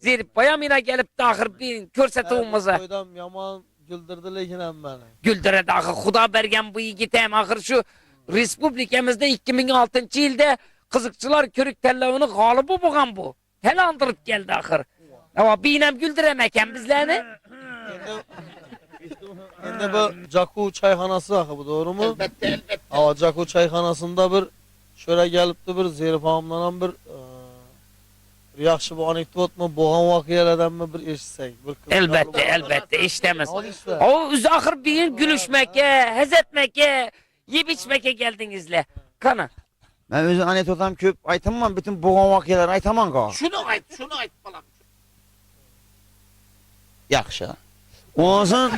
Zeripbaýam ina gelipdi ahyr bir körsetiwimize. Toýdam ýaman güldürdi lekin hemmani. Güldüredi ahyr Huda bergen bu ýigitem ahyr şu respublikamyzda 2006-njy ýylda gyzykçylar körük tellewiniň galyby bogan bu. Tel aldyryp geldi ahyr. Hawa binem güldüren eken bizlerni. Endi bu Caku çayhanası axı bu doğru mu? Elbetde elbetde. Hawa Caku çayhanasynda bir şöyle gelipdi bir Zerif agamdanam bir bir ýagşy bu anekdotmy bogan wakyýalardanmy bir eşitsek. Bir gyzykly Elbetde elbetde eşidemiz. Hawa üz ahyr bir gün gülüşmeke, hez etmeke, Yiyip içmeke geldiňizle. Kana. Men özüm anekdotam köp aýtamam, bütün bogan wakyalary aýtaman ga. Şuny aýt, şuny aýt balam. Ýagşy. Onsoň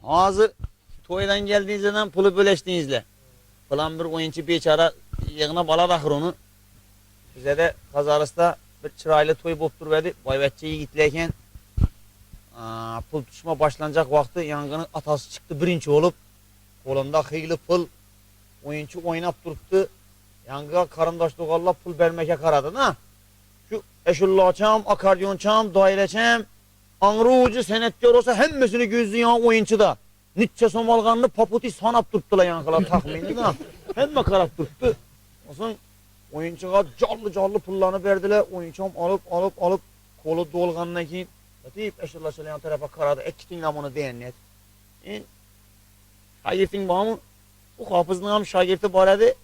Hazir toýdan geldiňizden puly böleşdiňizle. Pylan bir oýunçy biçara ýygnap alar ahyr ony. Bizede Hazarysda bir çyraýly toý bolup durberdi. Baýbäçje ýigitler eken. Pul tutuşma başlanjak wagty ýangynyň atasy çykdy birinji bolup. Golunda hyýly pul. Oýunçy oýnap durupdy. Ýangyga garyndaş-doganlar pul bermeke garady-da. Şu eşullaçam, akkordeonçam, daýreçem, aňry ujy senetkär bolsa hemmesini gözli ýaňy oýunçyda. Niçe som alganyny paputy sanap durupdylar ýaňkylar tahmyny-da. Hemme garap durupdy. Onsoň oýunçyga jally-jally pullaryny berdiler. Oýunçam alyp, alyp, alyp, koly dolgandan keyin diýip eşullaçylar ýan tarapa garady. Äkitiňle muny diýen. Eý, şagirtiň barmy? Bu hapyzynyňam şagirti bar edi.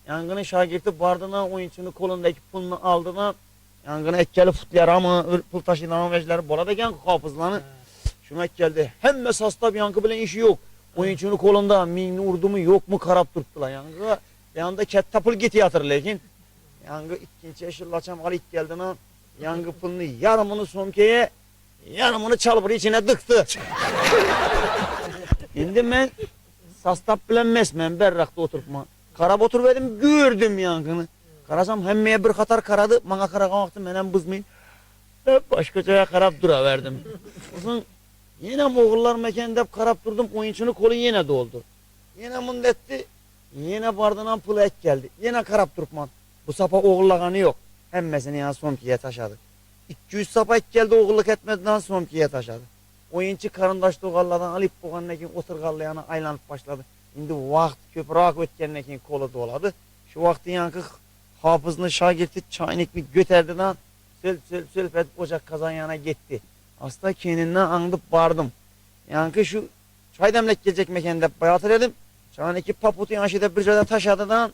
Ýangynyň şagirti bardy-da, oýunçynyň kolundaky puluny aldy-da, ýangyny äkgeli futlýaramy, bir pul taşydanam wežleri bolady eken hapyzlany. Şuny äkgeldi. Hemme sostaw ýaňky bilen işi ýok. Oýunçynyň kolunda miňini urdumy, ýokmy garap durupdylar. Ýaňky ýanynda kätde pul gitýatyr lekin. Ýaňky ikkinçi eşillaçam alyp geldi-de, ýaňky puluny ýarymyny somkeýe, ýarymyny çalbary içine dykdy. Indi men Sastap bilen mes men berrakda oturypman. Garap oturyberdim, gördüm ýaňkyny. Garasam hemmeye bir hatar garady, maňa garagan wagty menem byzmyn başga jaýa garap duraberdim. Soň ýenem ogullarym eken dep garap durdum, oýunçyny koly ýene doldy. Ýene munda etdi, ýene bardynam puly ek geldi. Ýene garap durupman. Bu sapa ogullagany ýok. Hemmesini ýa somkiýe taşady. 200 sapa ek geldi ogullyk etmedidan somkiýe taşady. Oýunçy garyndaş-doganlardan alyp bogandan keyin oturganlygyna aýlanyp başlady. Indi wagt köpürak ötgenden keyin koly dolady. Şu wagty ýaňky hapyzyny şagirti çaýnikni göterdi-de, sölp-sölp-sölp edip ojak kazan ýana getdi. Asta keninden aňdyp bardym. Ýaňky şu çaý demlek geljekmeken dep baýatyr edim. Çaýniki paputy ýanşyda bir jaýda taşlady-da,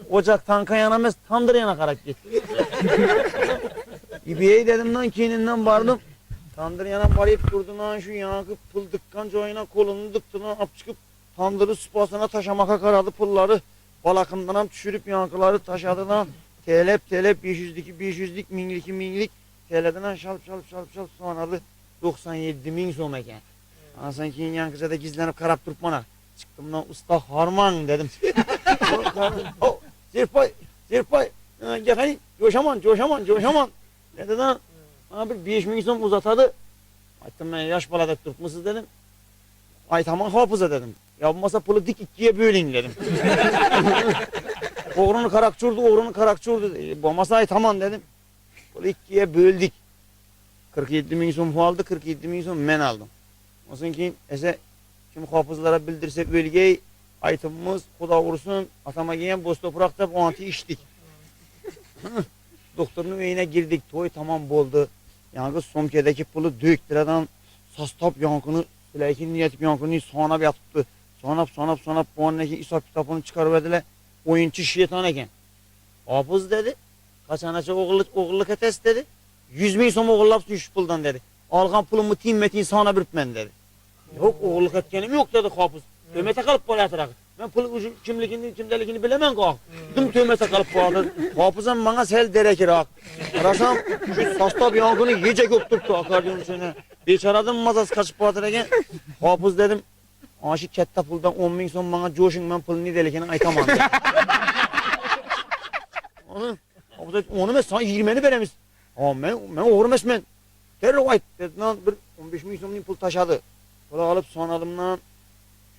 ojak tanka ýana emes, tamdyr ýana garap gitdi. Ibiýeý dedim-de, keninden bardym. Tamdyr ýana baryp durdy-da, şu ýaňky pul dykgan joýuna koluny dykdy-da, ap çykyp, tamdyry supasyna taşamaka garady, pullary balakyndanam düşürip, ýaňkylary taşlady-da, telep-telep, beş ýüzlüki beş ýüzlük, müňlüki müňlük, teledenem şalp-şalp-şalp-şalp sanady, 97 müň som eken. Ondan keyin ýaňkyjada gizlenip garap durup mana. Çykdymdan usta harmaň dedim. Zeripbaý, Zeripbaý, gel hany, joşaman, joşaman, joşaman. Dedi-de, maňa bir 5000 som uzatady. Aýtdym, men ýaş bala dek durupmysyz dedim. Aýtaman hapyza dedim. Ýa bolmasa puly dik ikiye bölüň dedim. Ogruny karakçy urdy, ogruny karakçy urdy. E, bolmasa aýtaman dedim. Puly ikiye böldük. 47 müň som o aldy, 47 müň som men aldym. Ondan keyin ese kim hafızlara bildirse ölgey, aýtymymyz Huda ursun, atama giyen boz toprak dep o anty içdik. Doktorun öýüne girdik, toý tamam boldy. Ýaňky somkedeki puly dökdüredan sastap ýaňkyny siläkin niýetip ýaňkyny sanap ýatypdy. Sanap, sanap, sanap, bu keyin isap kitapyny çykaryberdiler. Oýunçy şeýtan eken. Hafız dedi, Haçanaça ogullyk, ogullyk etes dedi. 100 müň som ogullapsyn şu puldan dedi. Algan pulumy tin-metin sana biripmen dedi. Ýok, ogullyk etgenim ýok dedi Hapyz. Töhmete galyp barýatyr ahy. Men pul ujy kimligini, kimdeligini bilemen gah. Dym töhmete galyp bardy. Hapyzam maňa sel derekirak. Garasam, şu sastap ýangyny ýejek bolup durupdy akkordeon içine. Beçaradym mazasy gaçyp bardyr eken. Hapyz dedim, Aşy ketde puldan 10 müň som maňa joşuň, men pul nidelikini aýtaman dedim. Hapyz aýtdy, ony men saňa ýigrimini beremiz. Ha, men, men ogry emesmen. Derrew aýt, dedinden bir 15 müň somny pul taşady. Puly alyp sonadymdan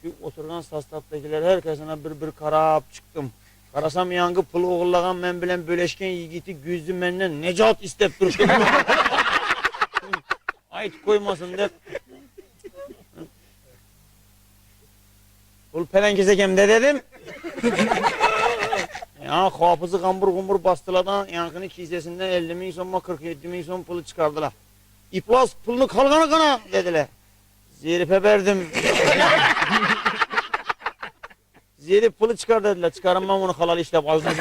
şu oturgan sostawdakiler her kesine bir-bir karap çykdym. Garasam ýaňky pul ogurlagan men bilen böleşgen ýigiti güzdi menden nejat istep durşy. Aýt goýmasyn dep. Pul pelenkese kemde dedim. Ýa hapyzy gambur-gumbur basdylar-da, ýaňkyny kisesinden 50 miň somma 47 miň som puly çykardylar. Iflas puluny kalgany gana dediler. Zerife berdim. Zerif puly çykar dediler. Çykarynman muny halal işläp alsyn.